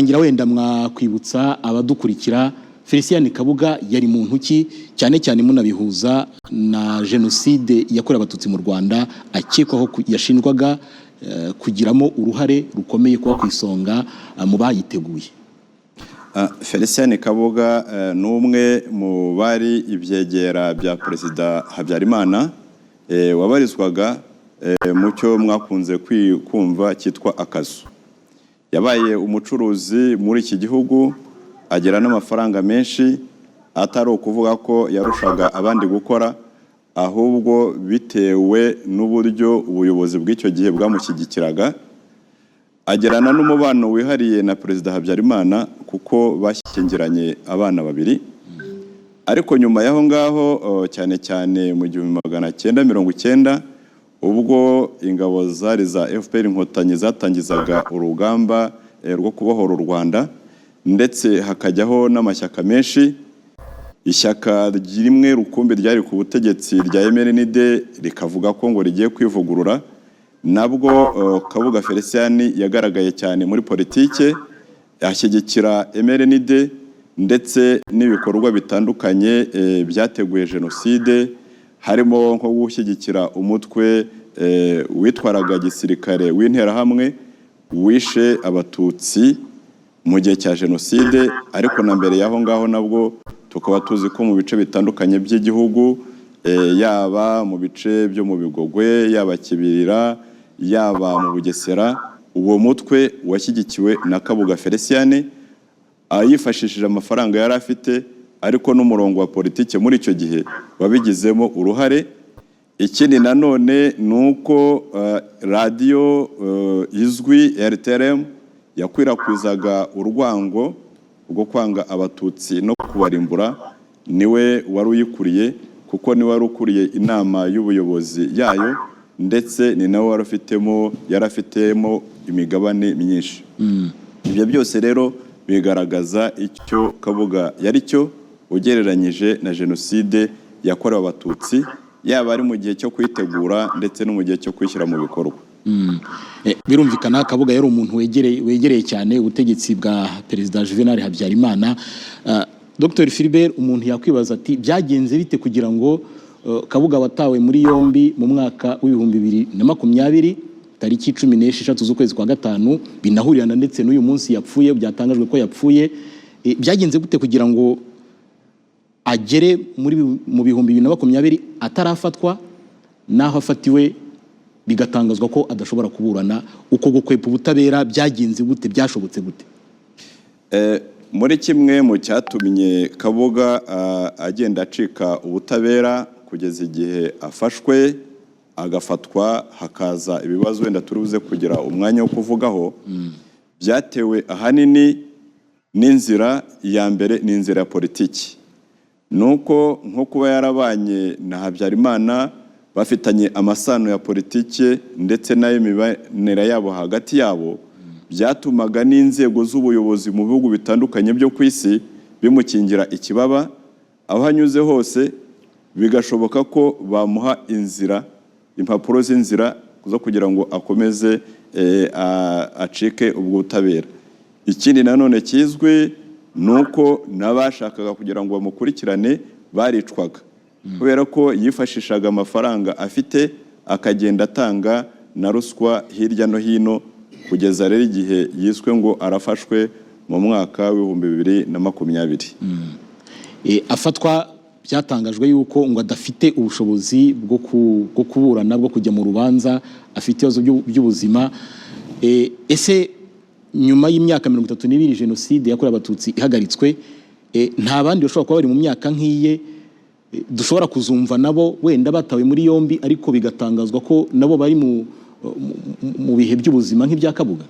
Ngira wenda mwakwibutsa abadukurikira Felicien Kabuga yari muntu ki, cyane cyane munabihuza na jenoside yakorewe Abatutsi mu Rwanda akekwaho yashinjwaga kugiramo uruhare rukomeye, kuba ku isonga mu bayiteguye. Felicien Kabuga ni umwe mu bari ibyegera bya Perezida Habyarimana, wabarizwaga mu cyo mwakunze kumva cyitwa akazu. Yabaye umucuruzi muri iki gihugu, agira n'amafaranga menshi, atari ukuvuga ko yarushaga abandi gukora, ahubwo bitewe n'uburyo ubuyobozi bw'icyo gihe bwamushyigikiraga. Agirana n'umubano wihariye na Perezida Habyarimana kuko bashyingiranye abana babiri. Ariko nyuma y'aho ngaho, cyane cyane mu 1990, ubwo ingabo zari za FPR Inkotanyi zatangizaga urugamba rwo kubohora u Rwanda, ndetse hakajyaho n'amashyaka menshi, ishyaka rimwe rukumbi ryari ku butegetsi rya MRND rikavuga ko ngo rigiye kwivugurura, nabwo Kabuga Felicien yagaragaye cyane muri politike, ashyigikira MRND ndetse n'ibikorwa bitandukanye byateguye jenoside, harimo nko gushyigikira umutwe witwaraga gisirikare w'Interahamwe wishe Abatutsi mu gihe cya jenoside. Ariko na mbere y'aho ngaho nabwo tukaba tuzi ko mu bice bitandukanye by'igihugu, yaba mu bice byo mu Bigogwe, yaba Kibirira, yaba mu Bugesera, uwo mutwe washyigikiwe na Kabuga Felicien yifashishije amafaranga yari afite, ariko n'umurongo wa politike muri icyo gihe wabigizemo uruhare. Ikindi nanone ni uko radiyo izwi RTLM yakwirakwizaga urwango rwo kwanga Abatutsi no kubarimbura, niwe wari uyikuriye, kuko niwe wari ukuriye inama y'ubuyobozi yayo, ndetse ni nawe wari ufitemo, yari afitemo imigabane myinshi. Ibyo byose rero bigaragaza icyo Kabuga yari cyo ugereranyije na jenoside yakorewe Abatutsi, yaba ari mu gihe cyo kuyitegura ndetse no mu gihe cyo kuyishyira mu bikorwa. Birumvikana Kabuga yari umuntu wegereye cyane ubutegetsi bwa Perezida Juvenal Habyarimana. Dr Philbert, umuntu yakwibaza ati: byagenze bite kugira ngo Kabuga watawe muri yombi mu mwaka wa 2020, tariki 16 z'ukwezi kwa gatanu, binahurirana ndetse n'uyu munsi yapfuye, byatangajwe ko yapfuye, byagenze gute kugira ngo agere mu 2020 atarafatwa, n'aho afatiwe bigatangazwa ko adashobora kuburana? Uko gukwepa ubutabera byagenze gute, byashobotse gute? Muri kimwe mu cyatumye Kabuga agenda acika ubutabera kugeza igihe afashwe, agafatwa hakaza ibibazo wenda turi buze kugira umwanya wo kuvugaho, byatewe ahanini n'inzira ya mbere, ni inzira ya politiki. Nuko nko kuba yarabanye na Habyarimana, bafitanye amasano ya politiki, ndetse n'ay'imibanire yabo hagati yabo, byatumaga n'inzego z'ubuyobozi mu bihugu bitandukanye byo ku isi bimukingira ikibaba aho anyuze hose, bigashoboka ko bamuha inzira, impapuro z'inzira zo kugira ngo akomeze acike ubwo butabera. Ikindi nanone kizwi ni uko n'abashakaga kugira ngo bamukurikirane baricwaga, kubera ko yifashishaga amafaranga afite, akagenda atanga na ruswa hirya no hino, kugeza rero igihe yiswe ngo arafashwe mu mwaka wa 2020. Afatwa byatangajwe yuko ngo adafite ubushobozi bwo kuburana, bwo kujya mu rubanza, afite ibibazo by'ubuzima. Ese nyuma y'imyaka 32 jenoside yakorewe Abatutsi ihagaritswe, nta bandi bashobora kuba bari mu myaka nk'iye dushobora kuzumva nabo wenda batawe muri yombi, ariko bigatangazwa ko nabo bari mu bihe by'ubuzima nk'ibya Kabuga?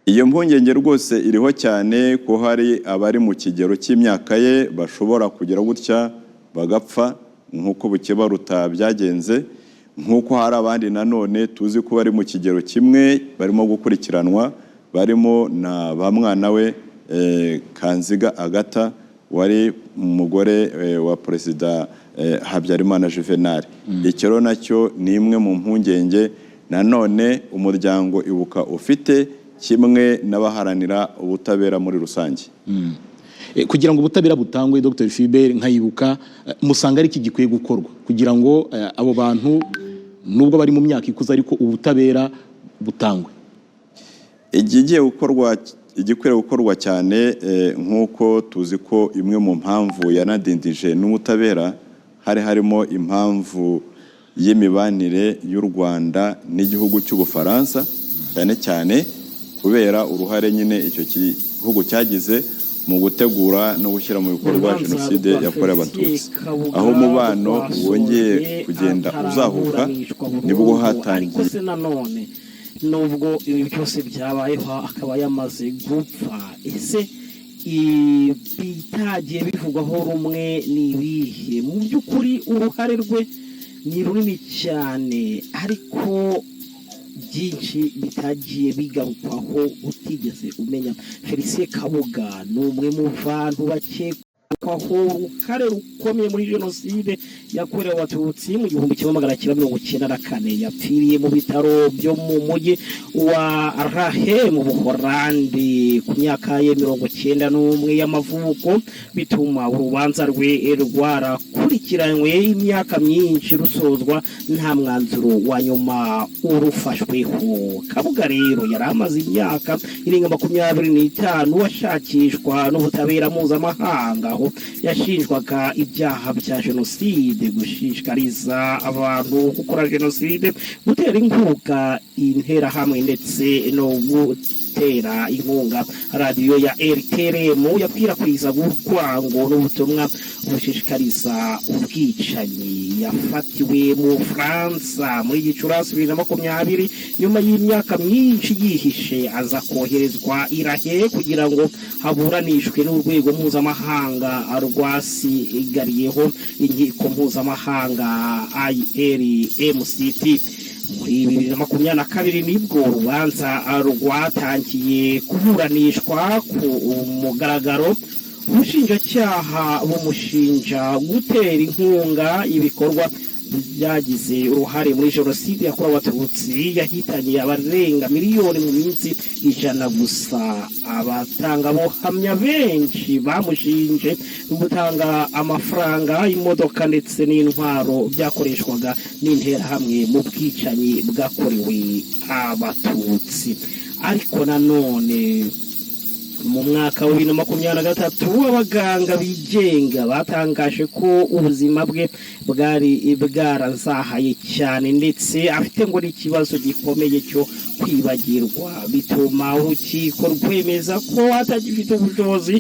Iyo mpungenge rwose iriho cyane, ko hari abari mu kigero cy'imyaka ye bashobora kugira gutya bagapfa nk'uko Bukebaruta byagenze, nk'uko hari abandi nanone tuzi ko bari mu kigero kimwe barimo gukurikiranwa, barimo na ba mwana we Kanziga Agata, wari umugore wa Perezida Habyarimana Juvenal. Icyo rero nacyo ni imwe mu mpungenge nanone umuryango Ibuka ufite. kimwe n'abaharanira ubutabera muri rusange. Kugira ngo ubutabera butangwe, Dr Philbert Nkayibuka, musanga ari iki gikwiye gukorwa kugira ngo abo bantu, nubwo bari mu myaka ikuze, ariko ubutabera butangwe? Ikigiye gukorwa, igikwiriye gukorwa cyane, nk'uko tuzi ko imwe mu mpamvu yanadindije n'ubutabera hari harimo impamvu y'imibanire y'u Rwanda n'igihugu cy'Ubufaransa, cyane cyane kubera uruhare nyine icyo gihugu cyagize mu gutegura no gushyira mu bikorwa Urubanza jenoside rwa yakorewe Felicien Abatutsi, Kabuga aho umubano wongeye rwasojwe kugenda uzahuka, ataraburanishwa nibwo burundu. hatangiye Ariko se nanone, nubwo ibi byose byabayeho akaba yamaze gupfa, ese bitagiye bivugwaho rumwe ni ibihe? Mu by'ukuri uruhare rwe ni runini cyane, ariko byinshi bitagiye bigarukwaho utigeze umenya. Felicien Kabuga ni umwe mu bantu bakekwaho uruhare rukomeye muri jenoside yakorewe Abatutsi mu 1994. Yapfiriye mu bitaro byo mu mujyi wa Rahe mu Buholandi ku myaka ye 91 y'amavuko, bituma urubanza rwe rwarakurikiranywe imyaka myinshi rusozwa nta mwanzuro wa nyuma urufashweho. Kabuga rero yari amaze imyaka irenga 25 ashakishwa n'ubutabera mpuzamahanga, aho yashinjwaga ibyaha bya jenoside, gushishikariza abantu gukora jenoside, gutera inkunga Interahamwe ndetse no gutera inkunga radiyo ya RTLM yakwirakwizaga urwango n'ubutumwa bushishikariza ubwicanyi. Yafatiwe mu Bufaransa muri Gicurasi 2020 nyuma y'imyaka myinshi yihishe, aza koherezwa i Rahe kugira ngo haburanishwe n'urwego mpuzamahanga rwasigariyeho inkiko mpuzamahanga, IRMCT. Muri 2022 nibwo urubanza rwatangiye kuburanishwa ku mugaragaro, ubushinjacyaha bumushinja gutera inkunga ibikorwa byagize uruhare muri jenoside yakorewe Abatutsi yahitanye abarenga miliyoni mu minsi 100 gusa. Abatangabuhamya benshi bamushinje gutanga amafaranga, imodoka ndetse n'intwaro byakoreshwaga n'Interahamwe mu bwicanyi bwakorewe Abatutsi. Ariko nanone mu mwaka wa 2023 abaganga bigenga batangaje ko ubuzima bwe bwari bwarazahaye cyane, ndetse afite ngo n'ikibazo gikomeye cyo kwibagirwa, bituma urukiko rwemeza ko atagifite ubushobozi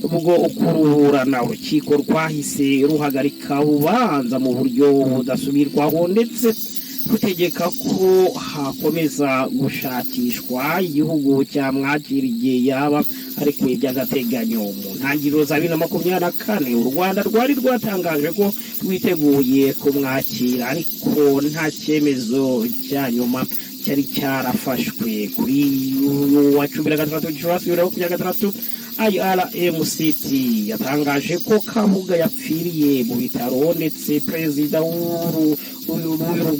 bwo kuruburana. Urukiko rwahise ruhagarika urubanza mu buryo budasubirwaho, ndetse rutegeka ko hakomeza gushakishwa igihugu cyamwakira igihe yaba arekuye by'agateganyo. Mu ntangiriro za 2024 u Rwanda rwari rwatangaje ko rwiteguye kumwakira, ariko nta cyemezo cya nyuma cyari cyarafashwe. Kuri uyu wa 16 Gicurasi 2026, IRMCT yatangaje ko Kabuga yapfiriye mu bitaro, ndetse perezida w'uru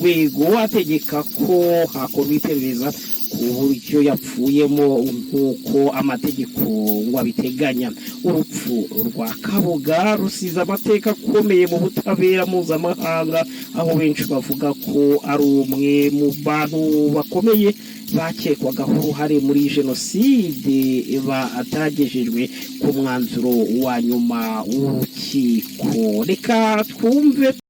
rwego ategeka ko hakorwa iperereza ku buryo yapfuyemo nk'uko amategeko ngo abiteganya. Urupfu rwa Kabuga rusize amateka akomeye mu butabera mpuzamahanga, aho benshi bavuga ko ari umwe mu bantu bakomeye bakekwagaho uruhare muri jenoside batagejejwe ku mwanzuro wa nyuma w'urukiko. Reka twumve.